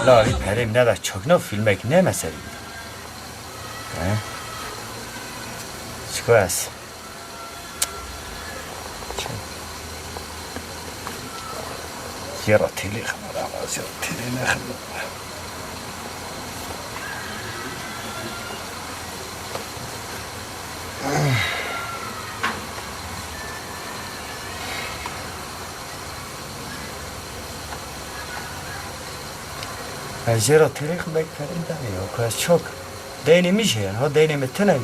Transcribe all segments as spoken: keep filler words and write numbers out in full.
La, vî perê min neda çokna, filmek ne meselî. He? Çiko ez? Jê re têlê xemera, jê re têlê nexemera. Ez jê re têlê xemera, perê dayê, ku ez çok. Deynê min jê, ha, deynê min tune ye.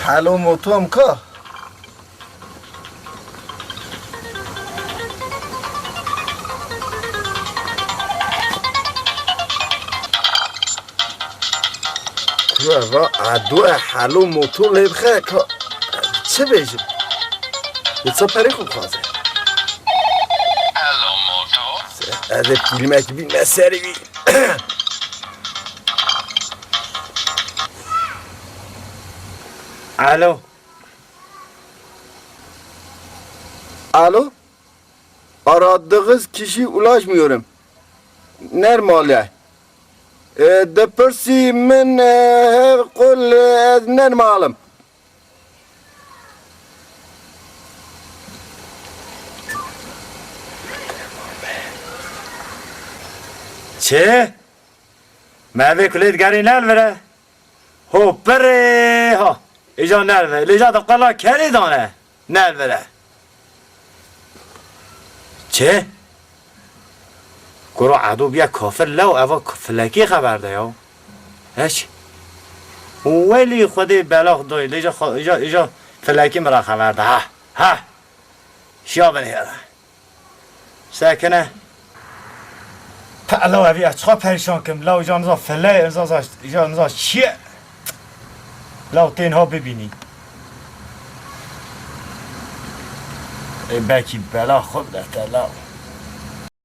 Helo, moto em ka? Kura va, a dua helo motor lê dixe ka, çi bêjim? Wisa perê xwe dixwaze. Ez ê fîlmek bîme serî wî. Alo? Alo? Aradığınız kişiye ulaşmıyorum. Nermal e? E, dipirsî min, e, hev qul, e, ez nermalim. Çi? Me vê kulê digerî nelvire? Ho pirê ha. Îca nelve. Lê ca di qala kerî dane. Nelvire. Çi? Kuro Edo biya kafir lew eva filekî xeber de ya. Hiç. Welî Xwedê bela Xwedayê lê îca, îca, îca filekî min re xeber de. Ha. Ha. Şiya binêre. Sekine. Pe, law evî ez çiqa perîşan kim. Law îca niza fele, niza, îca niza çi ye? Law tên ha bibînî. Ê, belkî bela xwe bide te law.